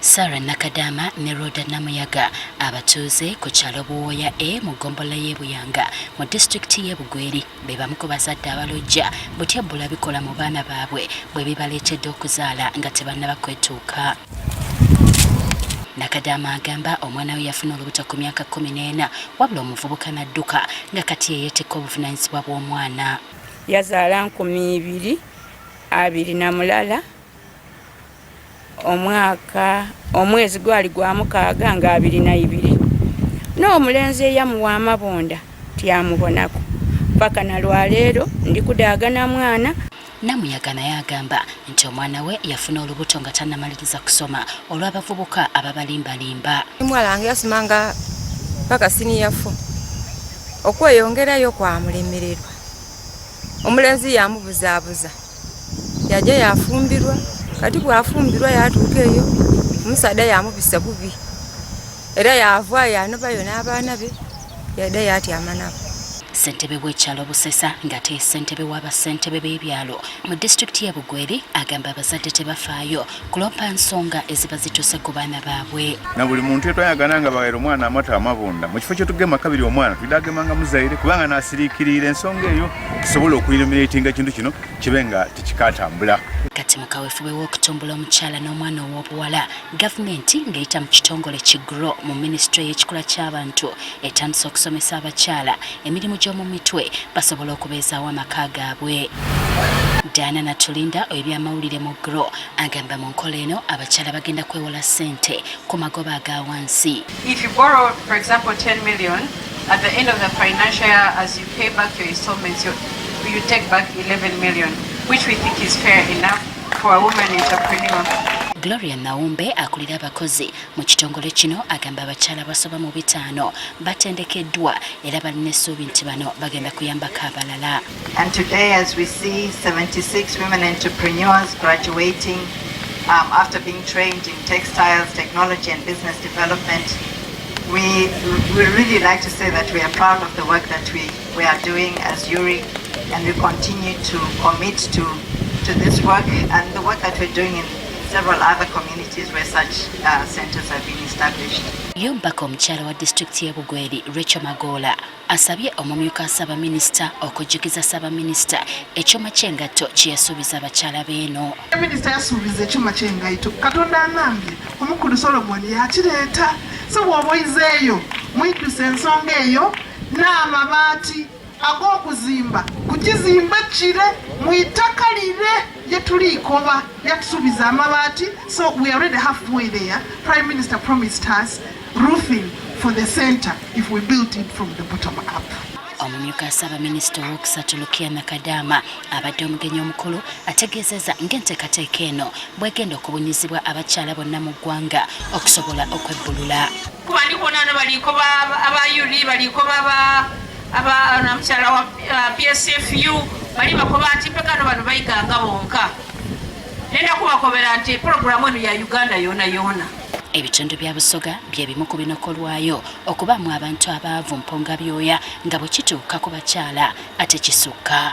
Sarah Nakadama ne Rhoda Namuyaga, abatuuze ku kyalo Buwooya A mu ggombolola y'e Buyanga mu disitulikiti y'e Bugweri, be bamu ku bazadde abalojja butya bbula bikola mu baana baabwe bwe bibaleetedde okuzaala nga tebannaba kwetuuka. Nakadama agamba omwana we yafuna olubuto ku myaka 14, wabula omuvubuka n'adduka nga kati yeyeetikka obuvunaanyizibwa bw'omwana. Yazaala 2021, omwaka omwezi gwali gwa 6 nga 22, n'omulenzi eyamuwa amabunda tyamubonako paka na lwaleero ndi kudaagana mwana. Namuyaga naye agamba nti omwana we yafuna olubuto nga tannamaliriza kusoma olw'abavubuka ababalimbalimba. Omuwala wange yasomanga paka senior 4, okweyongerayo kwamulemererwa. Omulenzi yamubuzaabuza, yajja yafumbirwa. Kati bwafumbirwa yatuuka eyo, omusaadha yamubisa bubi, era yavaayo yanobayo n'abaana be, yadda yatyama nabo. Ssentebe w'ekyalo Busesa, ng'ate ye ssentebe w'abassentebe b'ebyalo mu disitulikiti y'e Bugweri, agamba abazadde tebafaayo kulompa nsonga eziba zituuse ku baana baabwe. Na buli muntu etwayagana nga bawaire omwana amata amabunda, mu kifo kyetugema kabiri omwana twidaagemanga muzaire, kubanga nasiriikiriira ensonga eyo tusobole okuilluminatinga ekintu kino kibe nga tekikatambula. Kati mu kaweefube w'okutumbula omukyala n'omwana ow'obuwala, gavumenti ng'eyita mu kitongole ki GROW mu minisitule y'ekikula ky'abantu etandise okusomesa abakyala emirimu gy'omu mitwe basobole okubeezaawo amaka gaabwe. Diana Natulinda, ebyamawulire mu GROW, agamba mu nkola eno abakyala bagenda kwewola ssente ku magoba aga wansi. If you borrow, for example, 10 million, at the end of the financial year, as you pay back your installments, you take back 11 million, which we think is fair enough for a woman entrepreneur. Gloria Naumbe, akulira abakozi mu kitongole kino, agamba abakyala basoba mu 50 batendekeddwa era balina essuubi nti bano bagenda kuyambako abalala. And today, as we see 76 women entrepreneurs graduating after being trained in textiles, technology, and business development, we really like to say that we are proud of the work that we are doing as URI, and we continue to commit to this work and the work that we're doing in several other communities where such centers have been established. Ye omubaka omukyala wa disitulikiti y'e Bugweri, Rachel Magoola, asabye omumyuka ssaabaminisita okujjukiza ssaabaminisita ekyuma ky'engatto kye yasuubiza abakyala b'eno. Minisita yasuubiza ekyuma ky'engaito. Katonda anambye omukulu Solomoni yakireeta, so bw'oba oyizeeyo mwijjusa ensonga eyo n'amabaati ag'okuzimba kukizimba kire mu ttaka lire lye tuliikoba. Yatusuubiza amabaati, so we are already halfway there. Prime Minister promised us roofing for the center if we built it from the bottom up. Omumyuka ssaabaminisita owokusatu, Lukia Nakadama, abadde omugenyi omukulu, ategeezezza ng'enteekateeka eno bwegenda okubunyizibwa abakyala bonna mu ggwanga okusobola okwebbulula. Kuba ndikubona ano baliko aba URI, baliko aba namukyala wa PSFU, bali bakoba nti mpekano bano bayiganga bonka. Nenda kubakobera nti puroguramu eno ya Uganda yona yona. Ebitundu bya Busoga bye bimu ku binokolwayo okubaamu abantu abaavu mponga byoya, nga bwe kituuka ku bakyala ate kisukka.